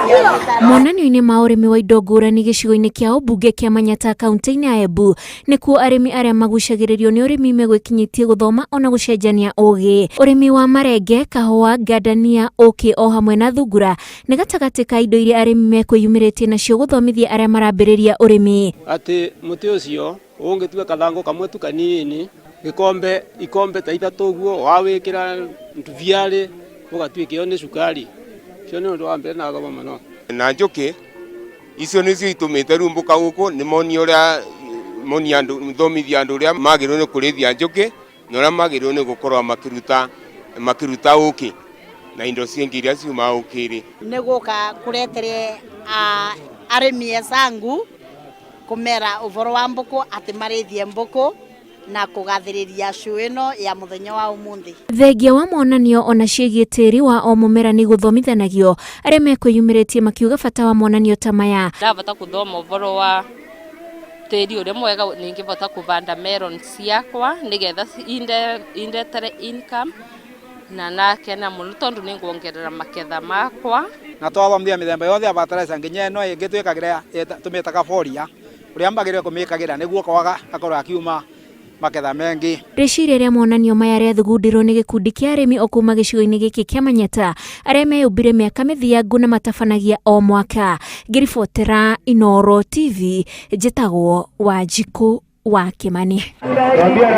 Monanio-inĩ ma ũrĩmi wa indo ngũrani gĩcigo-inĩ kĩa ũmbunge kĩa Manyata kaunti-inĩ ya Embu nĩkuo arĩmi arĩa magucagĩrĩrio nĩ ũrĩmi megwĩkinyĩtie gũthoma ona gũcenjania ũgĩ. Ũrĩmi wa marenge, kahũa, ngandania, ũkĩ o hamwe na thungura nĩ gatagatĩ ka indo iria arĩmi mekwĩyumĩrĩtie nacio gũthomithia arĩa marambĩrĩria ũrĩmi. Atĩ mũtĩ ũcio ũngĩtua kathangũ kamwe tu kanini gĩkombe ikombe ta ithatũ ũguo wawĩkĩra ndubiarĩ ũgatuĩka ĩyo nĩ cukari. Ũcio nĩ ũndũ wa mbere na thoma mũno. Na njũkĩ icio nĩcio itũmĩte rĩu mbũka gũkũ nĩ monie ũrĩa monie andũ thomithia andũ ũrĩa magĩrĩirwo nĩ kũrĩithia njũkĩ na ũrĩa magĩrĩirwo nĩ gũkorwo makĩruta makĩruta ũkĩ na indo cingĩ iria ciumaga ũkĩ-rĩ. Nĩ gũka kũretere arĩmi ecangũ kũmera ũboro wa mbũkũ atĩ marĩithie mbũkũ na kũgathĩrĩria show ĩno ya mũthenya wa ũmũthĩ. Thengia wa monanio ona ciĩgiĩ tĩri wa o mũmera nĩ gũthomithanagio arĩa mekwĩyumĩrĩtie makiuga bata wa monanio ta maya. Ndabata kũthoma ũboro wa tĩri ũrĩa mwega ningĩbota kũbanda melon ciakwa nĩgetha indetere income na nakena mũno tondũ nĩnguongerera maketha makwa. Na twathomithia mĩthemba yothe ya fertilizer nginya ĩno ĩngĩ twĩkagĩra tũmĩtaga foliar ũrĩa mbagĩrĩire kũmĩkagĩra nĩguo kwaga akorwo akiuma maketha mengi. Rĩciria rĩa monanio maya rĩathugundirwo nĩ gĩkundi kĩa arĩmi o kuma gĩcigo-inĩ gĩkĩ kĩa Manyata arĩa meyũmbire mĩaka mĩthiangu na matabanagia o mwaka. Ngĩribotera Inooro TV njĩtagwo Wanjikũ wa Kĩmani.